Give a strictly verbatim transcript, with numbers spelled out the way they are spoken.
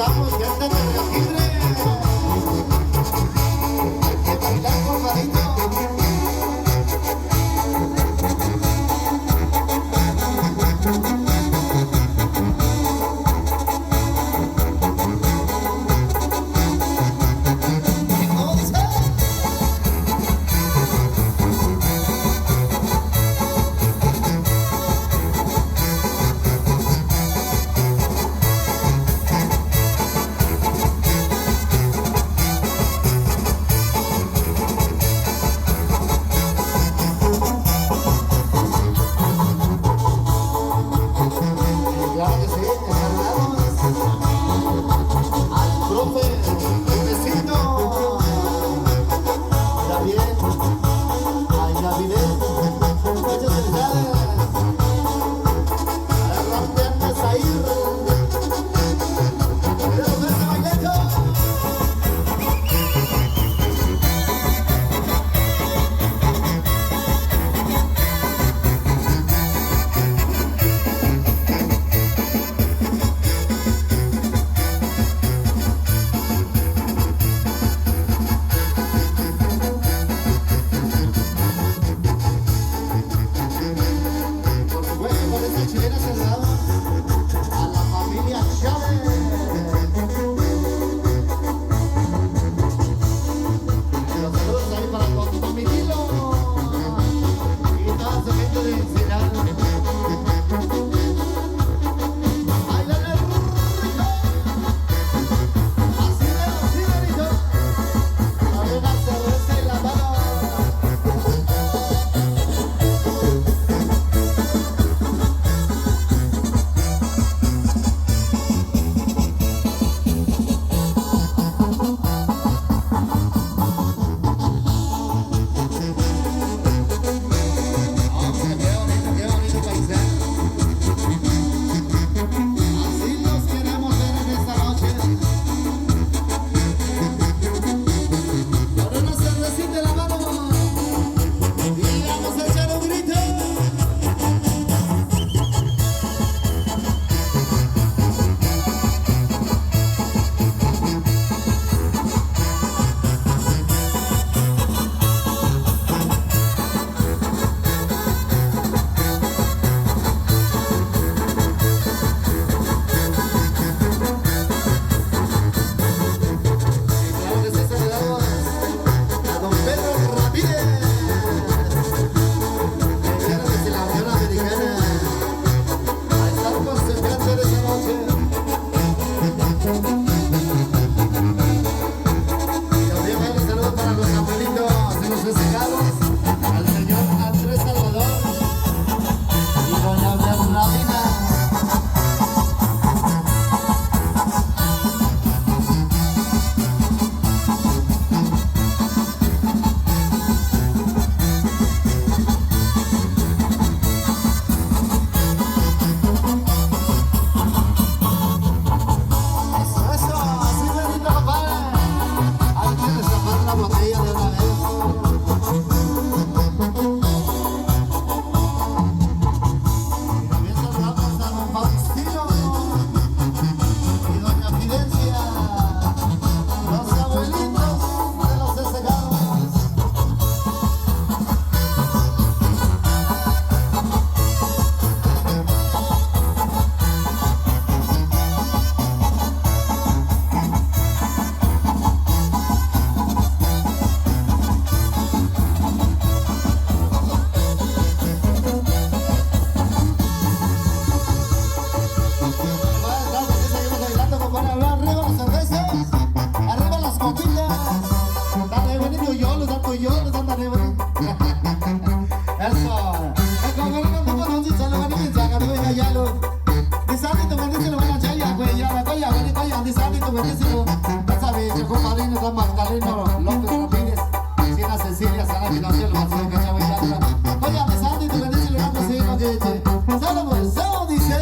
Vamos, gente, que te libre. Hay que bailar, compadrito. Claro que sí, saludamos al profe, un besito. También a Yamile, muchas felicidades. Adelante, antes a ir. Pero vente bailando. Por supuesto, con esta chilena saludamos a la familia Chávez. Los saludos ahí para Don Domitilo y toda su gente de Ensenada. Bailale rico. Así mero, así merito. Con una cerveza en la mano. Qué bonito, qué bonito paisaje. Así los queremos ver en esta noche. Con una cervecita en la mano. Y vamos a echar un grito. Claro que sí, saludamos a don Pedro Ramírez. Señoras y la Unión Americana. A estar concentrados esta noche. Y también mando saludos para los abuelitos de los destacados, al señor Andrés Salvador y doña Bernardina. Eso, eso, así merito, compadre. Hay que destapar la botella de una vez. Y también saludamos a don Faustino y doña Fidencia, los abuelitos de los destacados. Arriba las copitas. Dale, bonito, yo, los datos, yo, los datos, dale, bonito. Eso. Eh, como no, no, no, si solo van a pensar que no, ya, ya lo. Di santi tu mente, se lo van a echar, ya, güey, ya, ya, ya, güey, ya, ya, di santi tu mente, se lo. Ya sabes, yo, compadre, no, Magdaleno López Ramírez, Sina Cecilia, Sara, que no se lo va a hacer, que se va a echar. Oye, di santi tu mente, se lo van a hacer, no, que, que. Solo por eso dice.